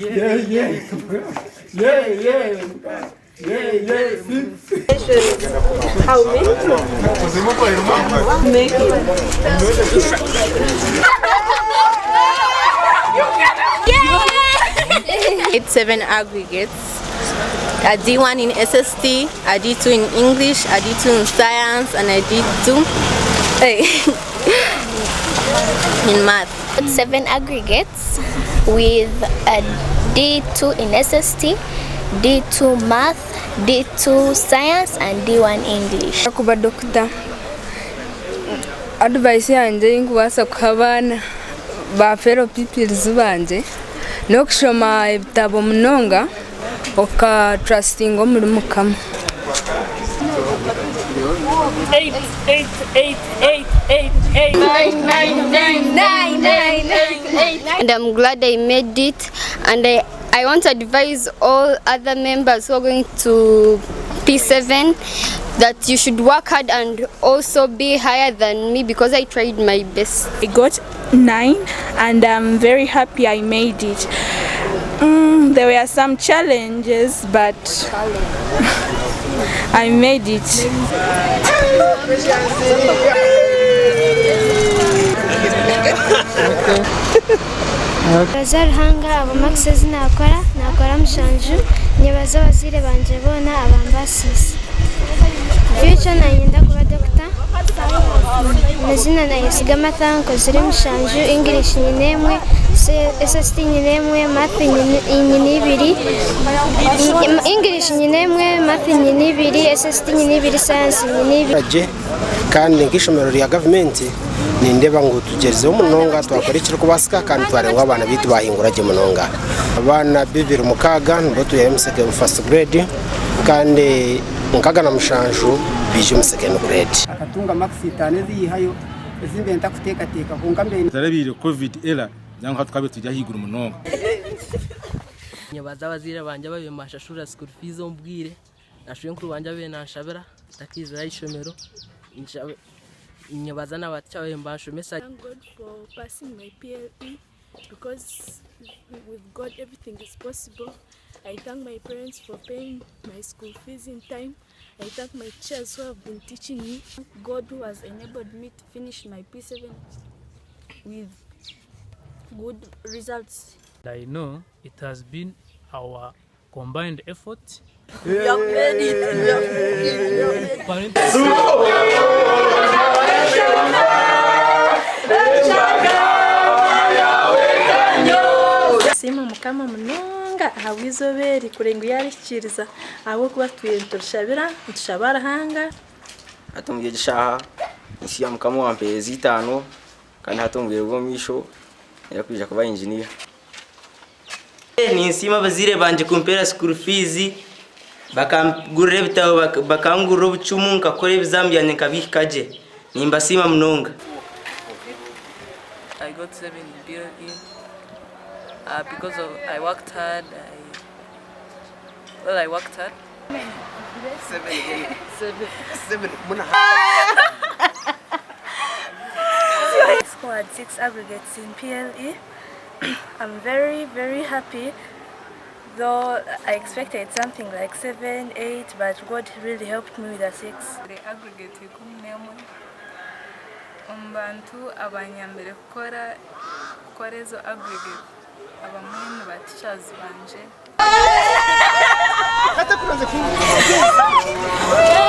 Eight seven aggregates. A D1 in SST, a D2 in English, a D2 in Science, and a D2 hey, in Math. Seven aggregates with a D2 in SST, D2 Math, D2 Science and D1 English. Kuba dokita. Advice yangye ei ndikubaasa kuha abaana ba fellow pupils bangye n'okushoma ebitabo munonga oka trustinga omuri Mukama. Eight, eight, eight, eight, eight, eight. Nine, nine, nine, nine, nine, eight, And I'm glad I made it. And I, I want to advise all other members who are going to P7 that you should work hard and also be higher than me because I tried my best. I got 9 and I'm very happy I made it. There were some challenges, but I made it. Nyebaza Ruhanga ahabwa marks ezi naakora, naakora mushanju. Nyebaza abazaire bangye boona abambaasiise. Future nanyenda kuba dokita. Amazina nayesiga Martha, nkozire mushanju, English nyine emwe, SST nyine emwe, Math nyine ibiri, English nyine emwe, Math nyine ibiri, SST nyine ibiri, Science nyine ibiri. Gye kandi nk'eishomero rya gavumenti nindeeba ngu tugyerizeho munonga twakora ekirikubaasika kandi twareeba ngu abaana baitu baahingura gye munonga. Abaana 26 nibo twihayo omu first grade kandi 67 baija omu second grade. Akatunga marks itaano ezi yihayo ezi mbaire ntakuteekateeka kwonka mbaire. Tarabaire covid era nangwa tukabaire turi ahaiguru munonga. Nyebaza abazaire bangye ababaire nibanshashurira school fees omu bwire, na shwenkuru wangye abaire nanshabira ntakaizire aha ishomero, nyebaza na ba teacher ababaire nibanshomesa. Thank God for passing my PLE because with God everything is possible. I thank my parents for paying my school fees in time. I thank my teachers who have been teaching me. God who has enabled me to finish my P7 with good results. I know it has been our combined effort. We have made it. We have made it. Nsiima Mukama munonga ahabw'eizooba eri kureba ngu yaarihikiiriza ahabw'okuba tutwire niturishabira, nitushaba Ruhanga. Hati omuri egi shaaha ninsiima Mukama owampeereza itaano kandi hati omu bwire bw'omu maisho niinyija kwija kuba inginiya. Ninsiima abazaire bangye kumpeera school fees, bakangurira ebitabo, bakangurira obucumu nkakora ebizaamu byangye nkabihika gye. Nimbasiima munonga. I got 7 in PLE because of I worked hard. I, well, I worked hard. Seven, Seven. seven. I scored 6 aggregates in PLE. I'm very, very happy, though I expected something like 7, 8, but God really helped me with a 6. The aggregate 11 omu bantu abanyambire kukora kukora ezo aggregate abamwe ni ba teachers bangye.